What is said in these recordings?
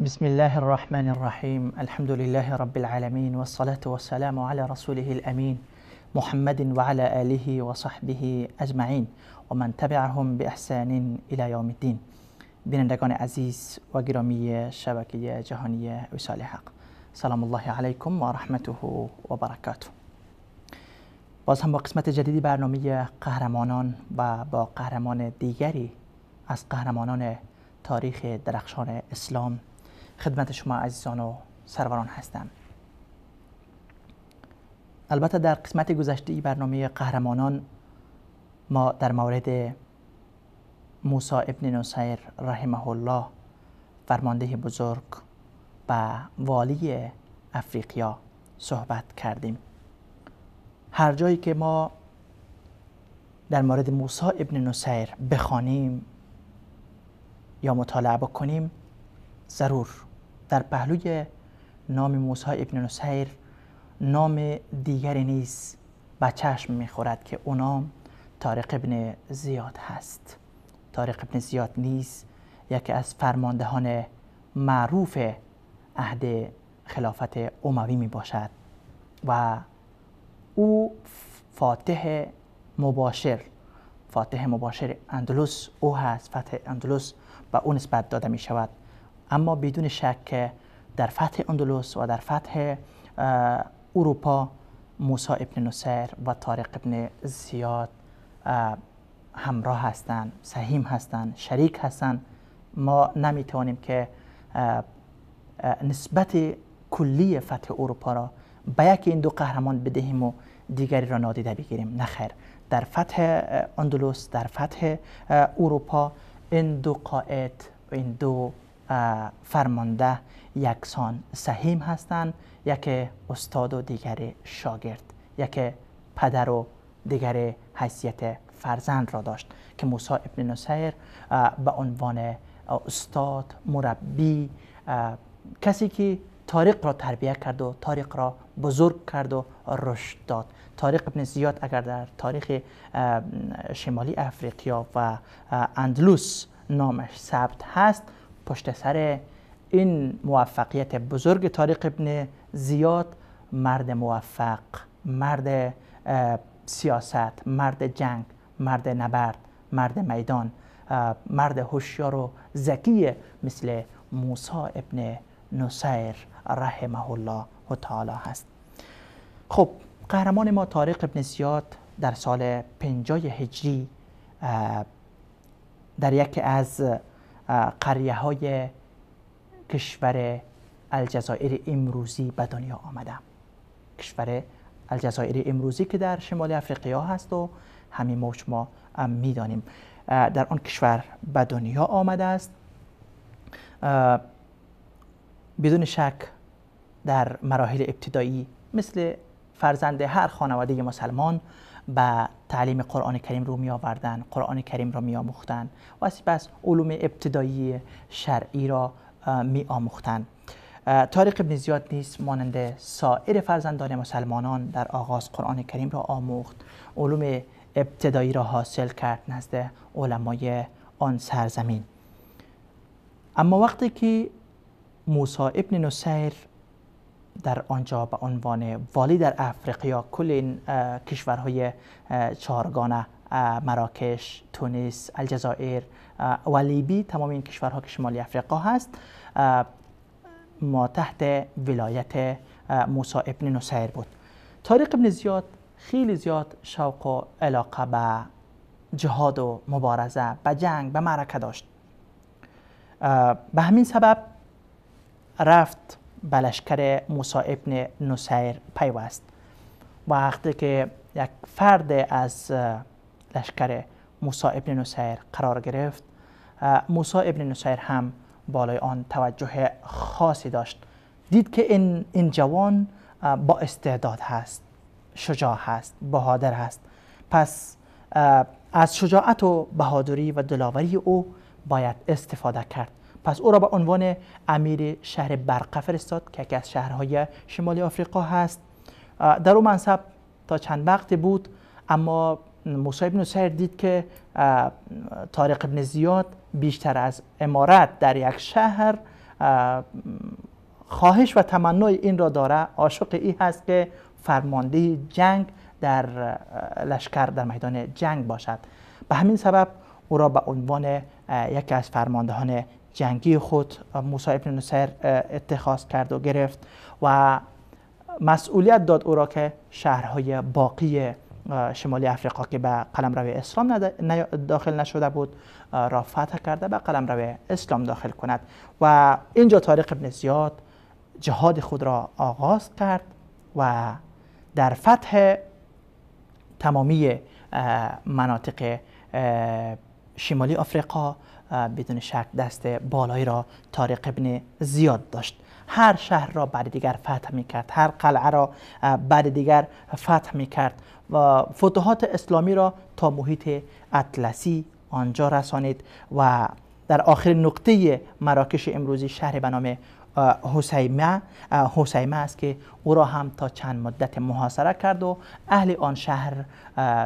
بسم الله الرحمن الرحیم. الحمد لله رب العالمین والصلاة والسلام على رسوله الامین محمد وعلى آله وصحبه اجمعین و من تبعهم باحسان الى یوم الدین. بینندگان عزیز و گرامی شبکه جهانی وصال حق، سلام الله علیکم و رحمته و برکاته. باز هم با قسمت جدیدی برنامه قهرمانان و با قهرمان دیگری از قهرمانان تاریخ درخشان اسلام خدمت شما عزیزان و سروران هستم. البته در قسمت گذشته برنامه قهرمانان ما در مورد موسی ابن نصیر رحمه الله، فرمانده بزرگ و والی افریقیا صحبت کردیم. هر جایی که ما در مورد موسی ابن نصیر بخوانیم یا مطالعه بکنیم، ضرور در پهلوی نام موسی ابن نصیر نام دیگری نیز به چشم میخورد که او نام طارق ابن زیاد هست. طارق ابن زیاد نیز یکی از فرماندهان معروف عهد خلافت اموی می باشد و او فاتح مباشر اندلس او هست. فتح اندلس به او نسبت داده می شود، اما بدون شک در فتح اندلس و در فتح اروپا موسی ابن نصیر و طارق ابن زیاد همراه هستند، سهیم هستند، شریک هستند. ما نمیتوانیم که نسبت کلی فتح اروپا را به یکی این دو قهرمان بدهیم و دیگری را نادیده بگیریم. نخیر، در فتح اندلس، در فتح اروپا این دو قائد و این دو فرمانده یکسان سهیم هستند، یک استاد و دیگر شاگرد، یک پدر و دیگر حیثیت فرزند را داشت که موسی ابن نصیر به عنوان استاد، مربی، کسی که طارق را تربیه کرد و طارق را بزرگ کرد و رشد داد. طارق ابن زیاد اگر در تاریخ شمالی افریقیا و اندلس نامش ثبت هست، پشت سر این موفقیت بزرگ طارق ابن زیاد مرد موفق، مرد سیاست، مرد جنگ، مرد نبرد، مرد میدان، مرد هوشیار و ذکی مثل موسی ابن نصیر رحمه الله تعالی هست. خب، قهرمان ما طارق ابن زیاد در سال 50 هجری در یکی از قریه های کشور الجزایر امروزی به دنیا آمده. کشور الجزایر امروزی که در شمال افریقیا هست و همین ما شما میدانیم در آن کشور به دنیا آمده است. بدون شک در مراحل ابتدایی مثل فرزند هر خانواده مسلمان به تعلیم قرآن کریم رو می آوردن، قرآن کریم را می آموختن و سپس علوم ابتدایی شرعی را می آموختن. طارق ابن زیاد نیز مانند سایر فرزندان مسلمانان در آغاز قرآن کریم را آموخت، علوم ابتدایی را حاصل کرد نزد علمای آن سرزمین. اما وقتی که موسی ابن نصیر در آنجا به عنوان والی در افریقیا، کل این کشورهای چهارگانه، مراکش، تونس، الجزایر و لیبی، تمام این کشورها که شمالی افریقا هست، ما تحت ولایت موسی ابن نصیر بود. طارق ابن زیاد خیلی زیاد شوق و علاقه به جهاد و مبارزه، به جنگ، به معرکه داشت. به همین سبب رفت به لشکر موسی ابن نصیر پیوست. و وقتی که یک فرد از لشکر موسی ابن نصیر قرار گرفت، موسی ابن نصیر هم بالای آن توجه خاصی داشت. دید که این جوان با استعداد هست، شجاع هست، بهادر هست. پس از شجاعت و بهادری و دلاوری او باید استفاده کرد. پس او را به عنوان امیر شهر برقه فرستاد که یکی از شهرهای شمالی آفریقا هست. در او منصب تا چند وقت بود، اما موسی بن نصیر دید که طارق بن زیاد بیشتر از امارت در یک شهر خواهش و تمنای این را داره، عاشق ای هست که فرمانده جنگ در لشکر در میدان جنگ باشد. به همین سبب او را به عنوان یکی از فرماندهان جنگی خود موسی بن نصیر اتخاذ کرد و گرفت و مسئولیت داد او را که شهرهای باقی شمالی افریقا که به قلمرو اسلام داخل نشده بود را فتح کرده به قلمرو اسلام داخل کند. و اینجا طارق بن زیاد جهاد خود را آغاز کرد و در فتح تمامی مناطق شمالی آفریقا بدون شک دست بالایی را طارق بن زیاد داشت. هر شهر را بعد دیگر فتح میکرد، هر قلعه را بعد دیگر فتح میکرد و فتوحات اسلامی را تا محیط اطلسی آنجا رسانید و در آخر نقطه مراکش امروزی شهر به نام حسیمه است که او را هم تا چند مدت محاصره کرد و اهل آن شهر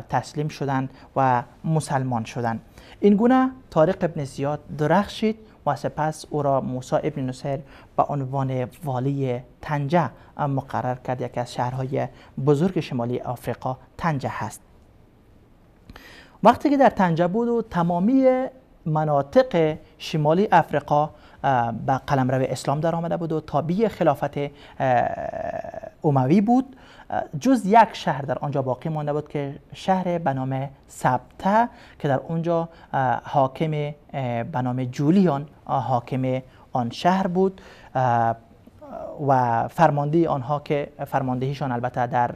تسلیم شدند و مسلمان شدند. این گونه طارق بن زیاد درخشید و سپس او را موسی ابن نصیر به عنوان والی طنجه مقرر کرد. یکی از شهرهای بزرگ شمالی آفریقا طنجه هست. وقتی که در طنجه بود و تمامی مناطق شمالی افریقا به قلمرو اسلام در آمده بود و تابع خلافت اموی بود، جز یک شهر در آنجا باقی مانده بود که شهر به نام سبته که در آنجا حاکم به نام جولیان حاکم آن شهر بود و فرمانده آنها که فرماندهیشان البته در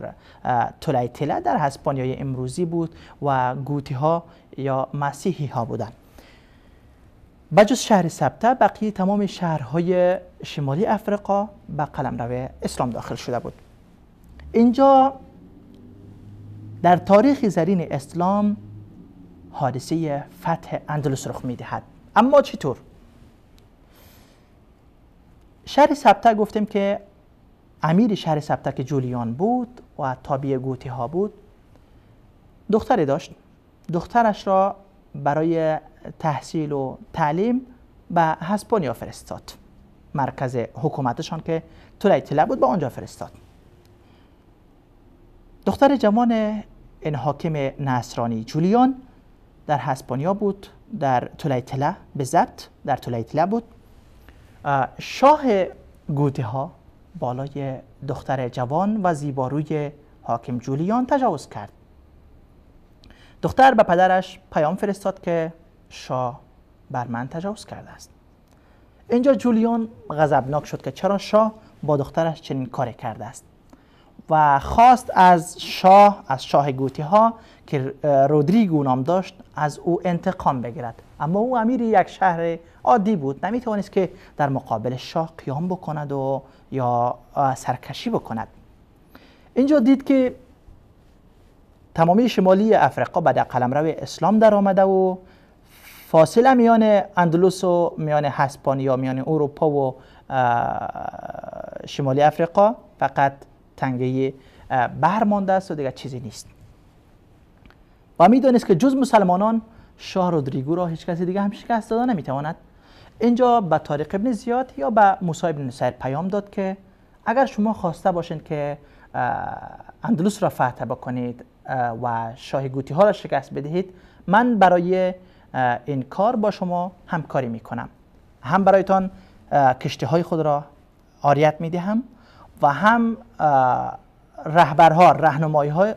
طلیطله در هسپانیای امروزی بود و گوتی ها یا مسیحی ها بودند. بجز شهر سبته بقیه تمام شهرهای شمالی افریقا به قلمرو اسلام داخل شده بود. اینجا در تاریخ زرین اسلام حادثه فتح اندلس رخ میدهد. اما چطور؟ شهر سبته گفتیم که امیر شهر سبته که جولیان بود و تابع گوتی ها بود، دختری داشت. دخترش را برای تحصیل و تعلیم به هسپانیا فرستاد. مرکز حکومتشان که طلیطله بود به آنجا فرستاد. دختر جوان این حاکم نصرانی جولیان در هسپانیا بود، در طلیطله به ضبط در طلیطله بود. شاه گوتی ها بالای دختر جوان و زیباروی حاکم جولیان تجاوز کرد. دختر به پدرش پیام فرستاد که شاه بر من تجاوز کرده است. اینجا جولیان غضبناک شد که چرا شاه با دخترش چنین کاری کرده است و خواست از شاه گوتی ها که رودریگو نام داشت از او انتقام بگیرد. اما او امیر یک شهر عادی بود، نمیتوانست که در مقابل شاه قیام بکند و یا سرکشی بکند. اینجا دید که تمامی شمالی افریقا به قلمرو اسلام در آمده و فاصله میان اندلس و میان هسپانیا، میان اروپا و شمالی افریقا فقط تنگه بحر مانده است و دیگر چیزی نیست. و میدانست که جز مسلمانان شاه رودریگو را هیچ کسی دیگه هم شکست داده نمیتواند. اینجا به طارق ابن زیاد یا به موسی ابن نصیر پیام داد که اگر شما خواسته باشید که اندلس را فتح بکنید و شاه گوتی ها را شکست بدهید، من برای این کار با شما همکاری میکنم، هم برایتان کشتی های خود را عاریت میدهم و هم رهبرها،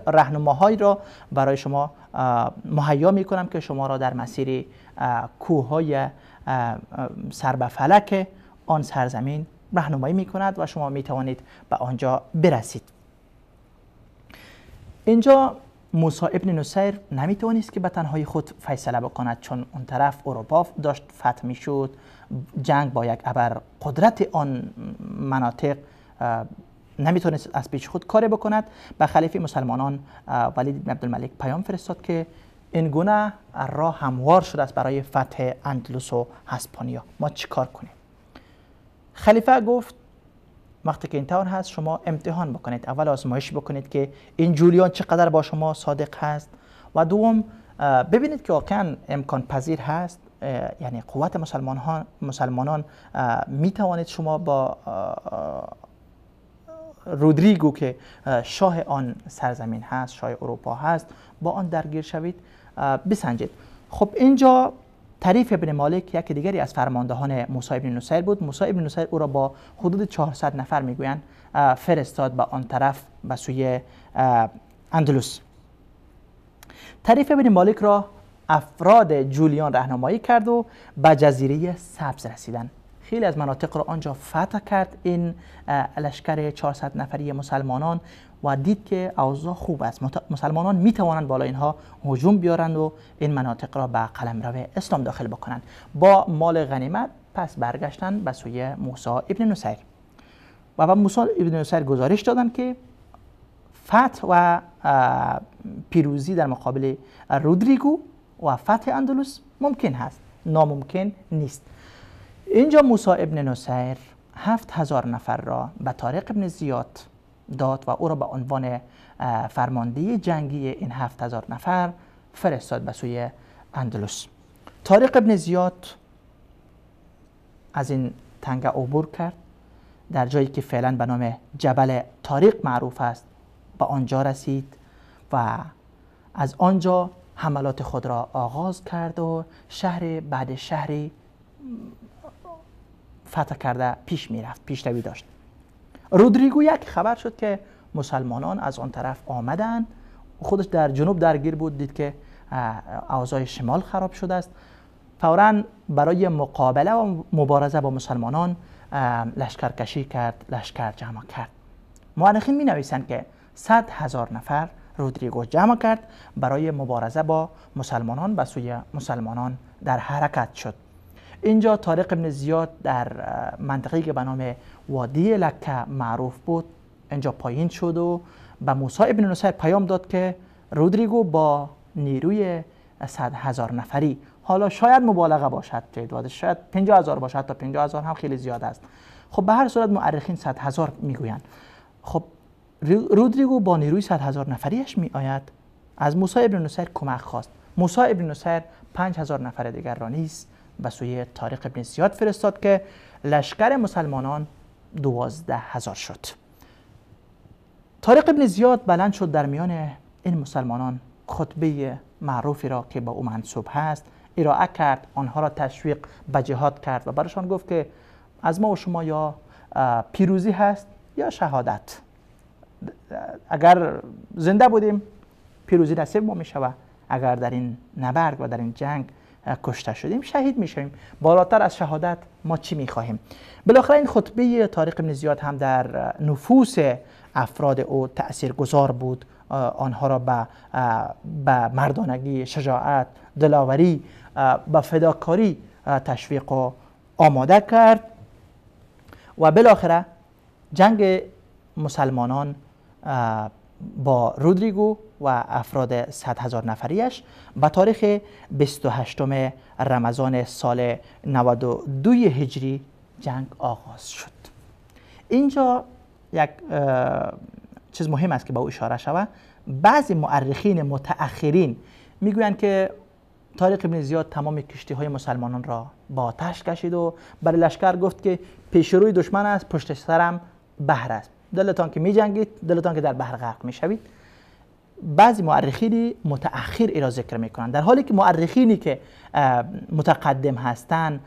رهنماهایی را برای شما مهیا میکنم که شما را در مسیر کوههای سر به فلک آن سرزمین راهنمایی میکند و شما میتوانید به آنجا برسید. اینجا موسی ابن نصیر نمیتوانست که به تنهایی خود فیصله بکند، چون اون طرف اروپا داشت فتح میشد، جنگ با یک ابر قدرت آن مناطق نمیتونست از پیش خود کاری بکند. به خلیفه مسلمانان ولید بن عبدالملک پیام فرستاد که این گونه راه هموار شده است برای فتح اندلس و هسپانیا، ما چیکار کنیم؟ خلیفه گفت وقتی که این طور هست شما امتحان بکنید، اول آزمایش بکنید که این جولیان چقدر با شما صادق هست، و دوم ببینید که واقعا امکان پذیر هست، یعنی قوت مسلمانان می توانید شما با رودریگو که شاه آن سرزمین هست، شاه اروپا هست، با آن درگیر شوید، بسنجید. خب اینجا طریف ابن مالک یکی دیگری از فرماندهان موسی ابن نصیر بود. موسی ابن نصیر او را با حدود 400 نفر میگویند فرستاد به آن طرف، به سوی اندلس. طریف ابن مالک را افراد جولیان راهنمایی کرد و به جزیره سبز رسیدند. خیلی از مناطق را آنجا فتح کرد این لشکر 400 نفری مسلمانان و دید که اوضاع خوب است، مسلمانان می توانند بالا اینها هجوم بیارند و این مناطق را به قلمرو اسلام داخل بکنند. با مال غنیمت پس برگشتند به سوی موسی ابن نصیر و به موسی ابن نصیر گزارش دادند که فتح و پیروزی در مقابل رودریگو و فتح اندلس ممکن هست، ناممکن نیست. اینجا موسی ابن نصیر 7000 نفر را به طارق ابن زیاد داد و او را به عنوان فرمانده جنگی این 7000 نفر فرستاد به سوی اندلس. طارق ابن زیاد از این تنگه عبور کرد، در جایی که فعلا به نام جبل طارق معروف است به آنجا رسید و از آنجا حملات خود را آغاز کرد و شهر بعد شهری فتح کرده پیش میرفت، پیشروی داشت. رودریگو یک خبر شد که مسلمانان از آن طرف آمدند، خودش در جنوب درگیر بود، دید که اوضاع شمال خراب شده است، فوراً برای مقابله و مبارزه با مسلمانان لشکرکشی کرد، لشکر جمع کرد. مؤرخین می نویسند که 100,000 نفر رودریگو جمع کرد برای مبارزه با مسلمانان، به سوی مسلمانان در حرکت شد. اینجا طارق ابن زیاد در منطقه‌ای که به نام وادی لکه معروف بود اینجا پایین شد و به موسی ابن نصیر پیام داد که رودریگو با نیروی 100,000 نفری، حالا شاید مبالغه باشد تعدادش، شاید 50,000 باشد، تا 50,000 هم خیلی زیاد است. خب به هر صورت مؤرخین 100,000 میگویند. خب رودریگو با نیروی 100,000 نفریش می آید، از موسی ابن نصیر کمک خواست. موسی ابن نصیر 5,000 نفر دیگر را نیز به سوی طارق ابن زیاد فرستاد که لشکر مسلمانان 12,000 شد. طارق ابن زیاد بلند شد در میان این مسلمانان، خطبه معروفی را که با او منسوب هست ارائه کرد، آنها را تشویق به جهاد کرد و برایشان گفت که از ما و شما یا پیروزی هست یا شهادت، اگر زنده بودیم پیروزی نصیب ما می شود، اگر در این نبرد و در این جنگ کشته شدیم شهید میشویم، بالاتر از شهادت ما چی میخواهیم؟ بالاخره این خطبه طارق ابن زیاد هم در نفوس افراد او تاثیرگذار بود، آنها را به مردانگی، شجاعت، دلاوری، به فداکاری تشویق و آماده کرد و بالاخره جنگ مسلمانان با رودریگو و افراد 100,000 نفریش به تاریخ 28 رمضان سال 92 هجری جنگ آغاز شد. اینجا یک چیز مهم است که با او اشاره شود. بعضی مؤرخین متأخرین میگویند که طارق ابن زیاد تمام کشتی های مسلمانان را با آتش کشید و برای لشکر گفت که پیش روی دشمن است، پشت سرم بحر است، دلتان که میجنگید، دلتان که در بحر غرق میشوید. بعضی مؤرخین متأخر ای را ذکر میکنند، در حالی که مؤرخینی که متقدم هستند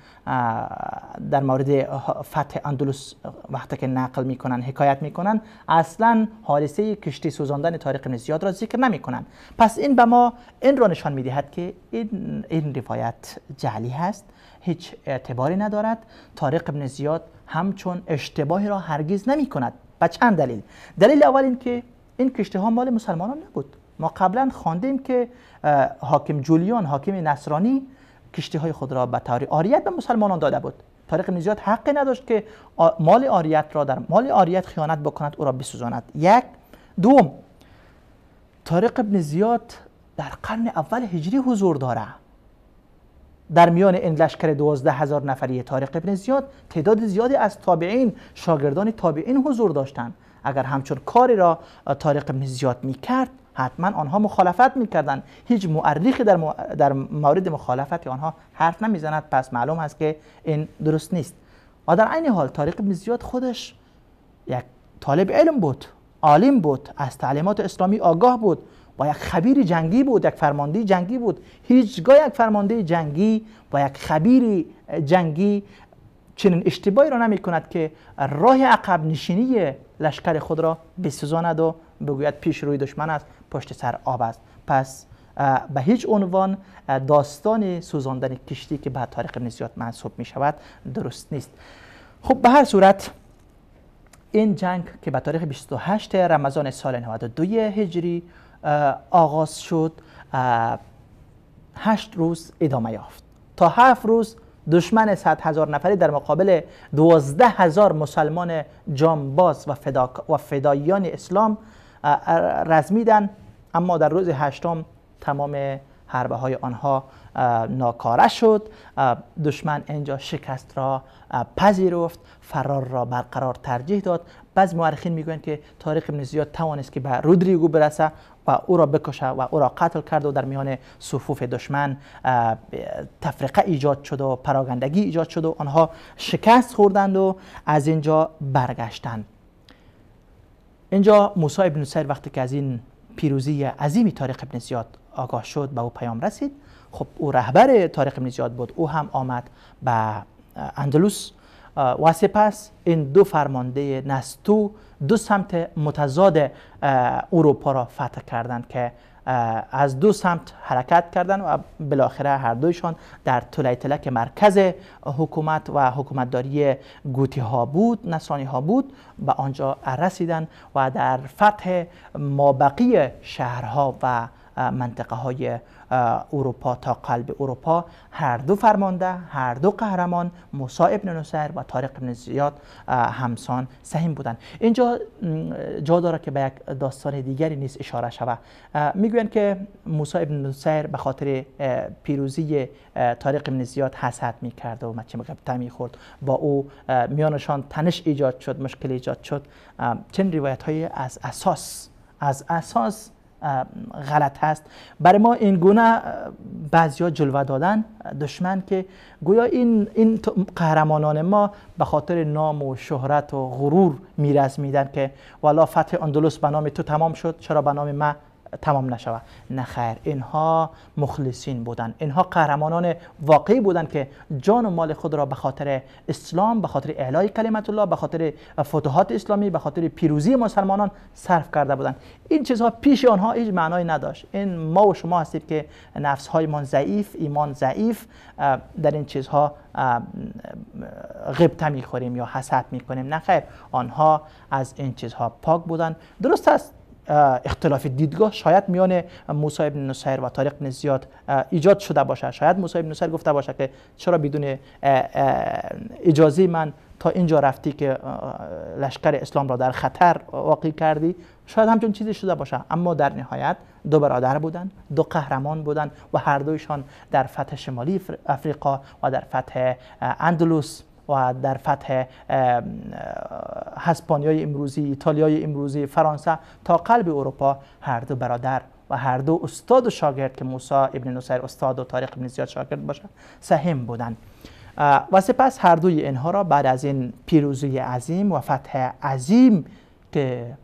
در مورد فتح اندلس وقتی که نقل میکنن، حکایت میکنن، اصلا حادثه کشتی سوزاندن طارق ابن زیاد را ذکر نمیکنن. پس این به ما این را نشان میدهد که این روایت جعلی هست، هیچ اعتباری ندارد. طارق ابن زیاد همچون اشتباهی را هرگز نمیکند. به چند دلیل. دلیل اول این که این کشتی ها مال مسلمانان نبود، ما قبلا خواندیم که حاکم جولیان، حاکم نصرانی، کشتی های خود را به طور عاریت به مسلمانان داده بود. طارق ابن زیاد حقی نداشت که مال عاریت را در مال عاریت خیانت بکند، او را بسوزاند. یک. دوم، طارق ابن زیاد در قرن اول هجری حضور داره. در میان این لشکر 12,000 نفری طارق ابن زیاد تعداد زیادی از تابعین، شاگردان تابعین حضور داشتند. اگر همچون کاری را طارق ابن زیاد میکرد، حتما آنها مخالفت میکردند. هیچ مؤرخی در مورد مخالفت آنها حرف نمیزند، پس معلوم است که این درست نیست. و در عین حال طارق ابن زیاد خودش یک طالب علم بود، عالم بود، از تعلیمات اسلامی آگاه بود و یک خبیر جنگی بود، یک فرمانده جنگی بود. هیچگاه یک فرمانده جنگی و یک خبیر جنگی چنین اشتباهی را نمی کند که راه عقب نشینی لشکر خود را بسوزاند و بگوید پیش روی دشمن است، پشت سر آب است. پس به هیچ عنوان داستان سوزاندن کشتی که به طارق ابن زیاد منسوب می شود درست نیست. خب به هر صورت این جنگ که به تاریخ 28 رمضان سال 92 هجری آغاز شد، 8 روز ادامه یافت. تا 7 روز دشمن 100,000 نفری در مقابل 12,000 مسلمان جانباز و فداییان اسلام رزمیدن، اما در روز هشتم تمام حربه های آنها ناکاره شد. دشمن اینجا شکست را پذیرفت، فرار را برقرار ترجیح داد. بعض مورخین میگویند که طارق ابن زیاد توانست که به رودریگو برسه و او را بکشه و او را قتل کرد و در میان صفوف دشمن تفرقه ایجاد شد و پراگندگی ایجاد شد و آنها شکست خوردند و از اینجا برگشتند. اینجا موسی ابن نصیر وقتی که از این پیروزی عظیم طارق ابن زیاد آگاه شد، به او پیام رسید. خب او رهبر طارق ابن زیاد بود، او هم آمد به اندلس و سپس این دو فرمانده نستو دو سمت متضاد اروپا را فتح کردند که از دو سمت حرکت کردند و بالاخره هر دویشان در طلیطله که مرکز حکومت و حکومتداری گوتی ها بود، نصرانی ها بود، به آنجا رسیدند و در فتح مابقی شهرها و منطقه های اروپا تا قلب اروپا هر دو فرمانده، هر دو قهرمان، موسی ابن نصیر و طارق ابن زیاد همسان سهیم بودند. اینجا جا داره که به یک داستان دیگری نیز اشاره شود. میگویند که موسی ابن نصیر به خاطر پیروزی طارق ابن زیاد حسد میکرد و مچه غبطه میخورد، با او میانشان تنش ایجاد شد، مشکل ایجاد شد. چند روایت های از اساس غلط هست. برای ما این گونه بعضیا جلوه دادن دشمن که گویا این قهرمانان ما به خاطر نام و شهرت و غرور میرزمیدن که والا فتح اندلس به نام تو تمام شد، چرا به نام ما تمام نشود. نه خیر، اینها مخلصین بودند، اینها قهرمانان واقعی بودند که جان و مال خود را به خاطر اسلام، به خاطر اعلای کلمت الله، به خاطر فتوحات اسلامی، به خاطر پیروزی مسلمانان صرف کرده بودند. این چیزها پیش آنها هیچ معنایی نداشت. این ما و شما هستید که نفس های من ضعیف، ایمان ضعیف، در این چیزها غبطه میخوریم یا حسد میکنیم. نه خیر، آنها از این چیزها پاک بودند. درست است اختلاف دیدگاه شاید میان موسی ابن نصیر و طارق ابن زیاد ایجاد شده باشه. شاید موسی ابن نصیر گفته باشه که چرا بدون اجازه من تا اینجا رفتی که لشکر اسلام را در خطر واقع کردی. شاید همچون چیزی شده باشه، اما در نهایت دو برادر بودند، دو قهرمان بودند و هر دویشان در فتح شمالی افریقا و در فتح اندلس و در فتح هسپانیای امروزی، ایتالیای امروزی، فرانسه تا قلب اروپا هر دو برادر و هر دو استاد و شاگرد که موسی ابن نصیر استاد و طارق ابن زیاد شاگرد باشه سهم بودند. و سپس هر دوی اینها را بعد از این پیروزی عظیم و فتح عظیم که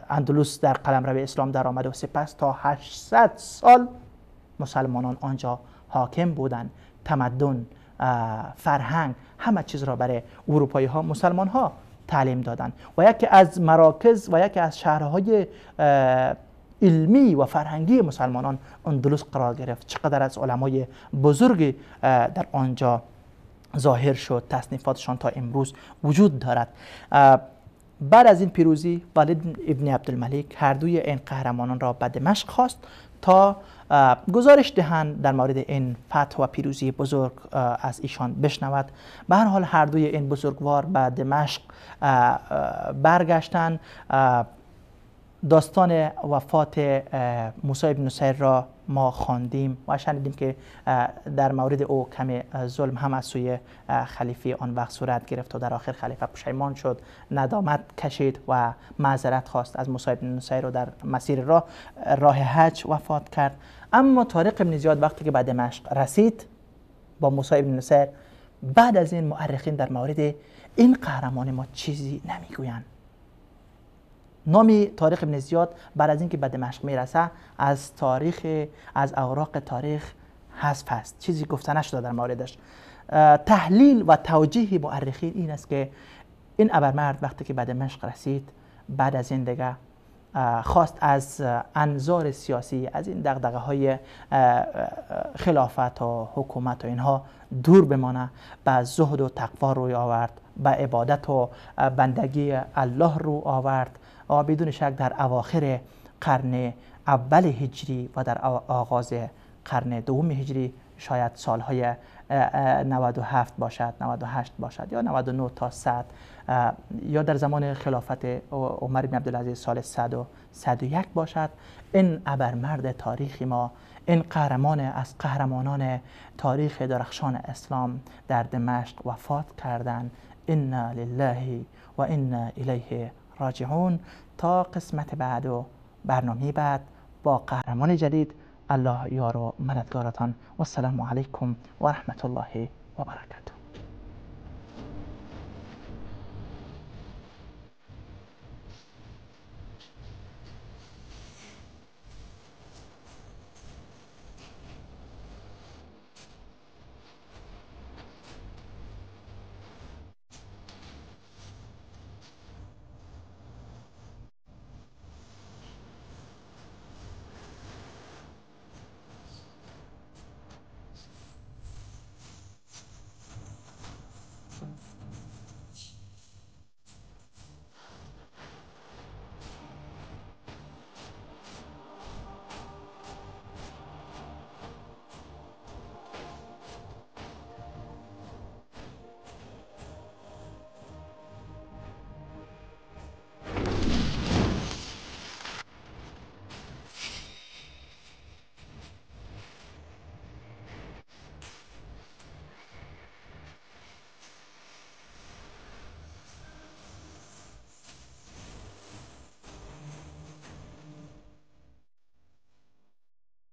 اندلس در قلمرو اسلام در آمد و سپس تا 800 سال مسلمانان آنجا حاکم بودند، تمدن، فرهنگ، همه چیز را برای اروپایی ها، مسلمان ها تعلیم دادن و یکی از مراکز و یکی از شهرهای علمی و فرهنگی مسلمانان اندلس قرار گرفت. چقدر از علمای بزرگ در آنجا ظاهر شد، تصنیفاتشان تا امروز وجود دارد. بعد از این پیروزی ولید ابن عبدالملک هر دوی این قهرمانان را به دمشق خواست تا گزارش دهند در مورد این فتح و پیروزی بزرگ از ایشان بشنود. به هر حال هر دوی این بزرگوار به دمشق برگشتند. داستان وفات موسی بن نصیر را ما خواندیم و شنیدیم که در مورد او کمی ظلم هم از سوی خلیفه آن وقت صورت گرفت و در آخر خلیفه پشیمان شد، ندامت کشید و معذرت خواست از موسی بن نصیر و در مسیر راه حج وفات کرد. اما طارق بن زیاد وقتی که به دمشق رسید با موسی بن نصیر، بعد از این مؤرخین در مورد این قهرمان ما چیزی نمیگویند. نام طارق بن زیاد بعد از اینکه به دمشق میرسه از تاریخ، از اوراق تاریخ حذف است، چیزی گفته نشده در موردش. تحلیل و توجیه مؤرخین این است که این ابرمرد وقتی که به دمشق رسید، بعد از این دیگه خواست از انظار سیاسی، از این دغدغه های خلافت و حکومت و اینها دور بمانه، به زهد و تقوا روی آورد، به عبادت و بندگی الله رو آورد و بدون شک در اواخر قرن اول هجری و در آغاز قرن دوم هجری، شاید سالهای 97 باشد، 98 باشد یا 99 تا 100، یا در زمان خلافت عمر بن عبدالعزیز سال 100 و 101 باشد، این ابرمرد تاریخی ما، این قهرمان از قهرمانان تاریخ درخشان اسلام در دمشق وفات کردند. انا لله و انا الیه راجعون. تا قسمت بعد و برنامه بعد با قهرمان جدید، الله یار و مددگارتان. و السلام علیکم و رحمت الله و برکاته.